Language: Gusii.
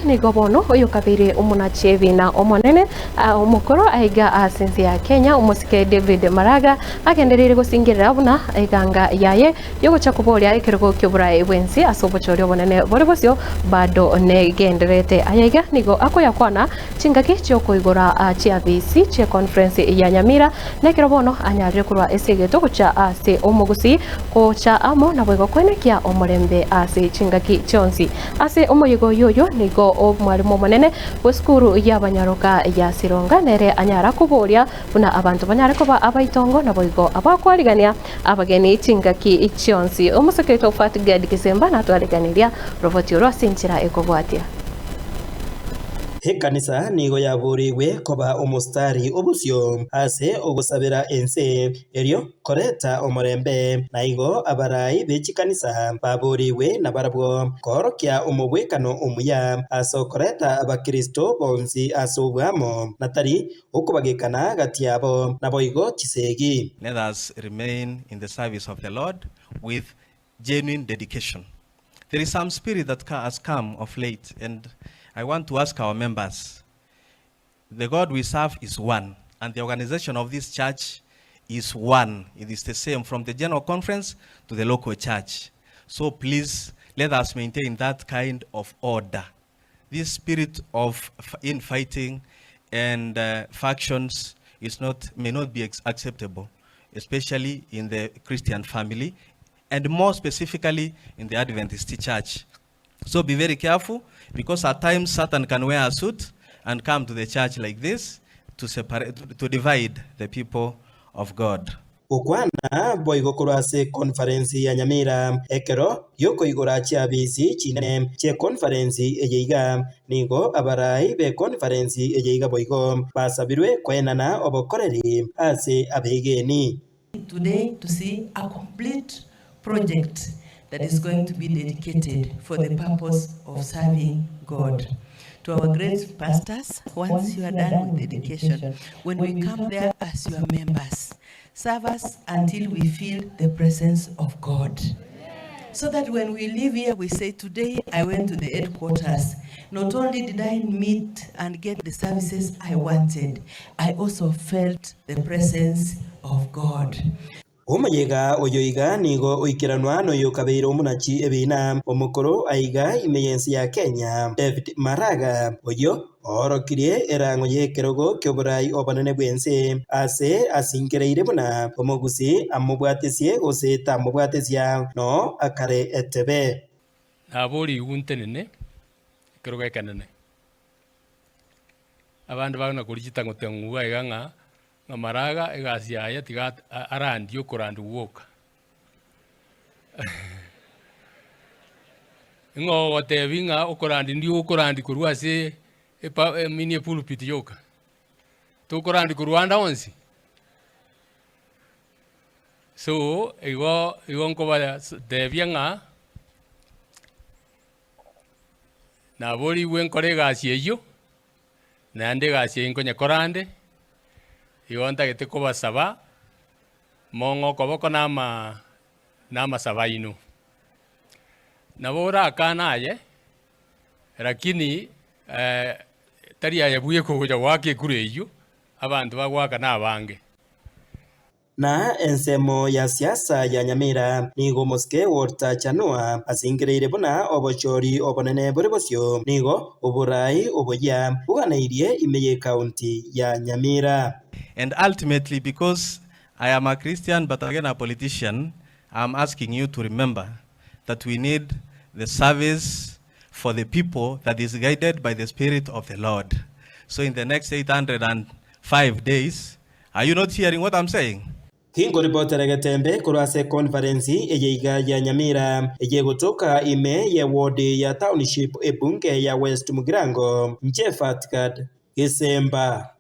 nigo bono oyokabeire omonachi ebina omonene omokoro aiga ase ense ya Kenya omosike David Maraga agendereire gosingerera buna eganga yaye yogocha koboria ekerogo ki'oboraai bw'ense ase obochori obonene bore bosio bado negendererete. Ayaiga nigo akoyakwana chingaki chi'okoigora chiafisi chi'econference ya Nyamira nekero bono anyarire korwa ase egeto gochia ase omogusii gocha amo naboigo koenekia omorembe ase chingaki chionsi. Ase omoyega oyio oyo nigo omwalimu omonene bw'esukuru y'abanyaroka ya Sironga nere anyara koboria buna abanto banyare koba abaitongo naboigo abakwarigania abageni chingaki chionsi. Omosike oito Fatgad Kisemba natwariganiria roboti oro ase enchera ekobwatia. Ekanisa nigo yaboorigwe koba omositari obosio ase ogosabera ense, erio koreta omorembe. Na igo abarai be chikanisa baboorigwe nabarabwo koorokia omogwekano omuya ase okoreta abakristo bonsi ase oboamo, na tari okobagekana gati yabo, naboigo chisegi. Let us remain in the service of the Lord with genuine dedication. There is some spirit that has come of late and I want to ask our members, the God we serve is one and the organization of this church is one. It is the same from the general conference to the local church. So please let us maintain that kind of order. This spirit of infighting and factions is not, may not be acceptable, especially in the Christian family and more specifically in the Adventist church. So be very careful because at times Satan can wear a suit and come to the church like this to separate, to divide the people of God. Gokwana boigo korwa ase ekonferensi ya Nyamira ekero giokoigora chiabisi chinene chi'ekonferensi eye iga, nigo abarai b'ekonferensi eye iga boigo basabirwe koenana obokoreri ase abegeni. Today to see a complete project that is going to be dedicated for the purpose of serving God. To our great pastors, once you are done with dedication, when we come there as your members, serve us until we feel the presence of God. So that when we leave here, we say, today I went to the headquarters. Not only did I meet and get the services I wanted, I also felt the presence of God. Omoyega oyo iga nigo oikeranwa noyokabeire omonachi ebiina omokoro aiga ime y'ense ya Kenya, David Maraga, oyio oorokirie erang'o y'ekerogo ki'oborai obonene bw'ense ase asingereire buna omogusii amobwatesie gose tamobwatesia noo akare etebe. Naborigwe ntenene ekerogo ekenene. Abande bagana koria chitang'u-tang'u iga ng'a Ng'a Maraga egasi yaye tiga arandie okorandia gwoka. Ng'o ogotebi ng'a okorandia ndi okorandia korwa ase epa emini epulpit yoka? Tokorandia korwa ande onsi? So, igo igo nkobatebia ng'a naborigwe nkore egasi eyio. Naende egasi eye nkonyekora ande, igo ntagete kobasaba mong'e okoboko na ama na amasabo aino. Nabo orakane aye, lakini tari aye bweka ogocha goaka ekura eyio, abanto bagoaka nabange. Na ensemo ya siasa ya Nyamira nigo omosike Walter Chanua asingereire buna obochori obonene bore bosio nigo oborai oboyia boganeirie ime y'ecounty ya Nyamira. And ultimately because I am a Christian but again a politician, I am asking you to remember that we need the service for the people that is guided by the spirit of the Lord. So in the next 805 days, Are you not hearing what I'm saying? Tinkoripotera getembe korwa ase econference eye iga ya Nyamira eye egotoka ime ye ward ya Township ebunge ya West Mugirango, Nche Fatgad Gesemba.